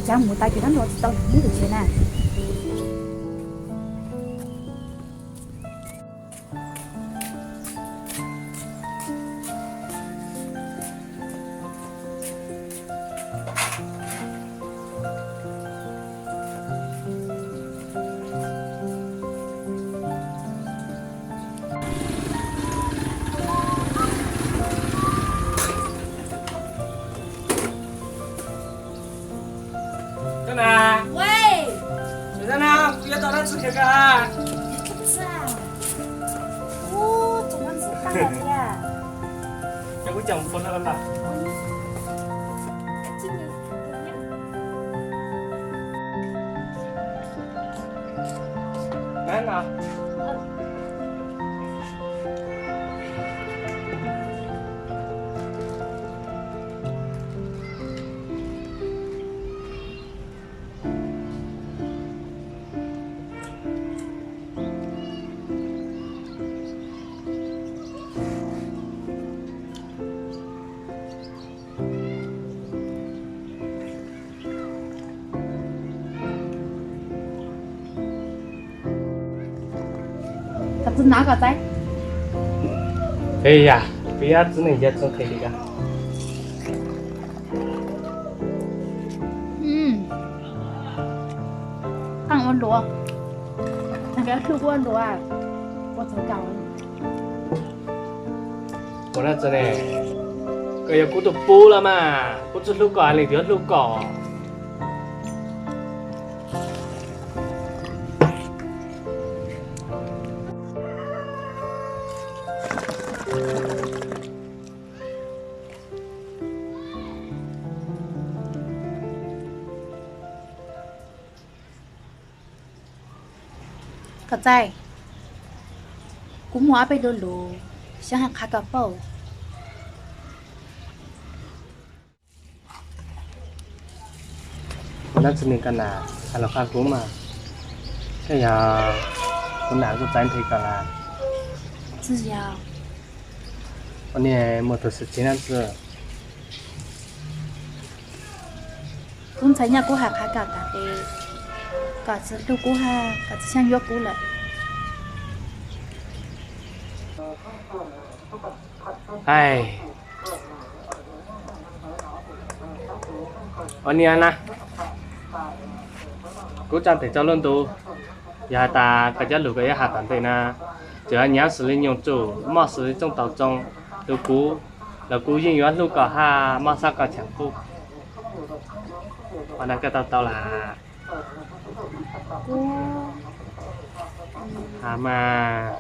Cov mus tau ces koj nrog tsis tau mus tim tsev na. Ua, kuv yuav tau dab tsi nrhiav koj ha? Ua, tsoom no ntxim qab thiab. Ces kuv coj mus pw no los. Koj txiv nav koj txiv. Ej yam, peb yab txiv neej yog txiv nqhis li koj. Qeej ua luaj, nag hlub ua luaj, ua txog kaus. Ua no txiv ne, koj yog kuv tus pub los mas, kuv tsis hlub koj leej twg yuav hlub koj. Koj txiv, kuv muaj ob peb lo lus xyov hais qhia koj paub. Ua no txiv neej koj nam, hais los qhia kuv mas. Koj yog kuv nam kuv txiv nrhiav koj lawm. Txiv yog, ua niag muaj tus xwm txheej no txiv. Kuv ntxhais nyob kuv hais qhia koj tas tes, koj tsis hlub kuv hab koj tsis xyeej yuav kuv lawm. Ua niag na, kuv tsa tes rau lub ntu, yog has tas koj cov lus koj yuav has tom ntej na, tsuas yog nyav xws li nyoog tsuj, moj xws li tsooj taus tsoo, tus kuv los kuv yeej yuav hlub koj hab moj xab koj cheem kuv. Ua no koj tau tau las? Has mas.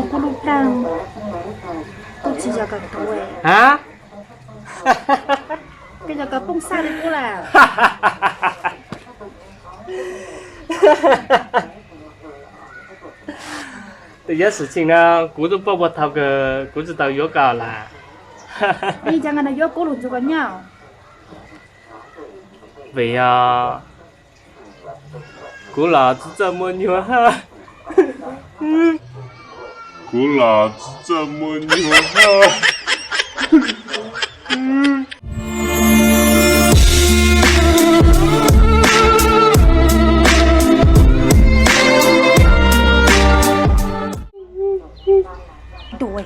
Kuv lub plaab kuj tsis yog koj tus. Ha? Koj yog koj poob xab li kuv lawm. Tus yawg xwm txheej no kuv twb paub puag thaum kawg kuv tsis tau yuav koj lawm. Vim yog kuv los tsis txawj muaj nyuag hab. Kuv los tsis txawj muaj nyuag hab. Ntuj,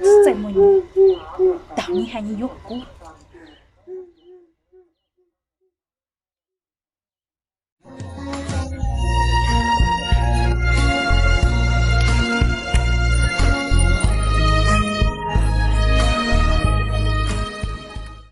tsis txawj muaj nyuag, tag nws hais nws yuav kuv.